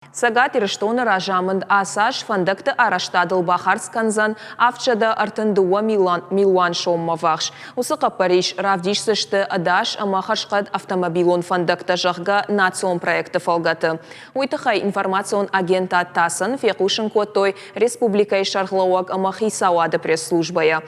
Цӕгат Ирыстоны разамынд ацы аз фӕндӕгты арӕзтадыл бахардз кӕндзӕн 732 милуан соммӕ ввахс. Уыцы хъӕппӕрис равдисдзысты ӕдас ӕмӕ хӕрзхъӕд автомобилон фӕндӕгтӕ, зӕгъгӕ, национ проекты фӕлгӕты. Уый тыххӕй информацион агентад ТАСС-ӕн фехъусын кодтой республикӕйы сӕргълӕууӕг ӕмӕ хицауады пресс-службӕйӕ.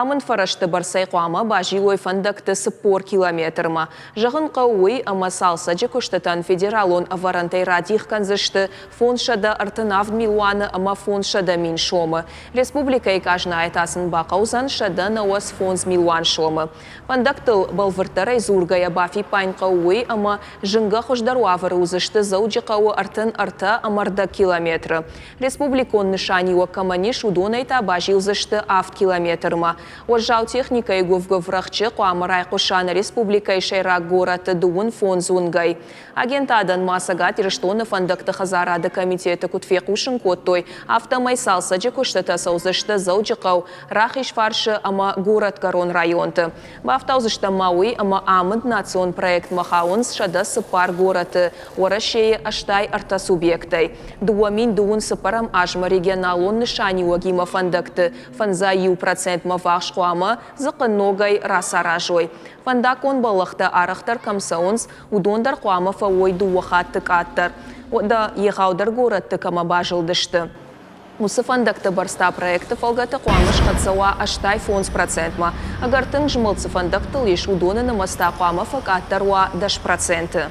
Амынд фӕрӕзты бӕрцӕй хъуамӕ базилой фӕндӕгты 40 километрмӕ. Зӕгъын хъӕуы уый, ӕмӕ цалцӕджы куыстытӕн федералон ӕвӕрӕнтӕй радих кӕндзысты 537 милуаны ӕмӕ 500 000 сомы. Республикӕйы къазнайы та сын бахъӕудзӕн 195 милуан сомы. Фӕндӕгтыл бӕлвырддӕрӕй дзургӕйӕ бафиппайын хъӕуы уый, ӕмӕ зынгӕ хуыздӕр уавӕры уыдзысты Дзӕуджыхъӕуы 33 ӕмӕ рдӕг километры. Республикон нысаниуӕг кӕмӕн ис, уыдонӕй та базилдзысты авд километрмӕ. Уӕззау техникӕйы гуыв-гуыв рӕхджы хъуамӕ райхъуыса нӕ республикӕйы сӕйраг горӕты дыууын фондз уынгӕй. Агентадӕн ма Цӕгат Ирыстоны фӕндӕгты хӕдзарады комитеты куыд фехъусын кодтой, афтӕмӕй цалцӕджы куыстытӕ цӕудзысты Дзӕуджыхъӕу, Рахизфарсы ӕмӕ Горӕтгӕрон районты. Бафтаудзыстӕм ма уый, ӕмӕ амынд национ проектмӕ хауынц 104 горӕты Уӕрӕсейы 83 субъектӕй. 2024 азмӕ регионалон нысаниуӕгимӕ фӕндӕгты фӕндзай иу процентмӕ ввахс хъуамӕ дзыхъхъынногӕй рацаразой. Фӕндаггон бӕллӕхтӕ арӕхдӕр кӕм цӕуынц, уыдон дӕр хъуамӕ фӕуой дыууӕ хатты къаддӕр. Уӕдӕ егъаудӕр горӕтты кӕмӕ базылдысты, уыцы фӕндӕгты бӕрц та проекты фӕлгӕты хъуамӕ схӕццӕ уа 85 процентмӕ. Ӕгӕр тынг змӕлд цы фӕндӕгтыл ис, уыдоны нымӕц та хъуамӕ фӕкъаддӕр уа 10%.